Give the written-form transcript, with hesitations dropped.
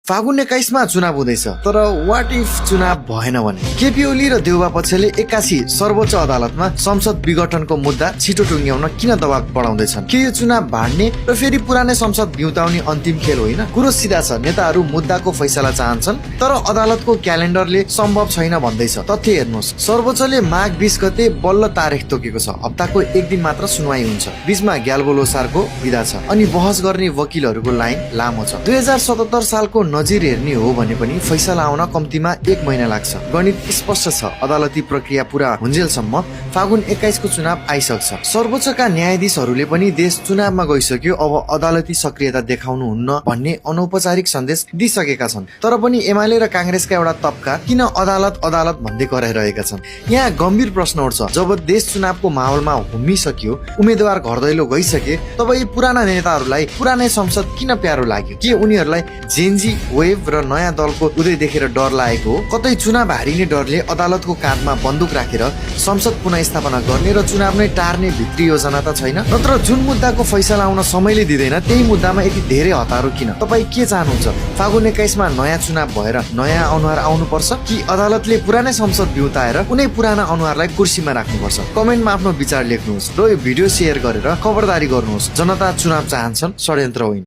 फागुन 21 मा चुनाव हुँदैछ, तर वाट इफ चुनाव भएन भने? केपी ओली र देउबा पक्षले 81 सर्वोच्च अदालतमा संसद विघटनको मुद्दा छिटो टुङ्ग्याउन किन दबाव बढाउँदैछन्? के यो चुनाव भाड्ने र फेरि पुरानै संसद बिउताउने अन्तिम खेल होइन? कुरो सिधा छ, नेताहरू मुद्दाको फैसला चाहन्छन्, तर अदालतको क्यालेन्डरले सम्भव छैन भन्दैछ। तथ्य हेर्नुहोस्, सर्वोच्चले माघ 20 गते बल्ल तारिख तोकेको छ। हप्ताको एक दिन मात्र सुनवाई हुन्छ। बीचमा ग्याल्बो लोसारको विदा छ अनि बहस गर्ने वकिलहरूको लाइन लामो छ। 2077 सालको नजिर हेर्ने हो भने पनि फैसला आउन कम्तीमा 1 महिना लाग्छ। गणित स्पष्ट छ, अदालती प्रक्रिया पूरा हुन्जेलसम्म फागुन 21 को चुनाव आइसक्छ। सर्वोच्चका न्यायाधीशहरूले पनि देश चुनावमा गइसक्यो, अब अदालती सक्रियता देखाउनुहुन्न भन्ने अनौपचारिक सन्देश दिइसकेका छन्। तर पनि एमाले र कांग्रेसका एउटा तबका किन अदालत अदालत भन्दै कराइरहेका छन्? यहाँ गम्भीर प्रश्न उठ्छ। जब देश चुनावको माहौलमा हुमिसक्यो, उम्मेदवार घर दैलो गइसके, तब यी पुराना नेताहरूलाई पुरानै संसद किन प्यारो लाग्यो? के उनीहरूलाई जेनजी वेभ र नयाँ दलको उदय देखेर डर लागेको हो? कतै चुनाव हारिने डरले अदालतको काँधमा बन्दुक राखेर संसद पुनःस्थापना गर्ने र चुनाव नै टार्ने भित्री योजना त छैन? नत्र जुन मुद्दाको फैसला आउन समयले दिँदैन, त्यही मुद्दामा यति धेरै हतारो किन? तपाई के चाहनुहुन्छ? फागुन 21 मा नयाँ चुनाव भएर नयाँ अनुहार आउनुपर्छ कि अदालतले पुरानै संसद बिउताएर कुनै पुराना अनुहारलाई कुर्सीमा राख्नुपर्छ? कमेन्टमा आफ्नो विचार लेख्नुहोस् र यो भिडियो शेयर गरेर खबरदारी गर्नुहोस्। जनता चुनाव चाहन्छन्, षड्यन्त्र होइन।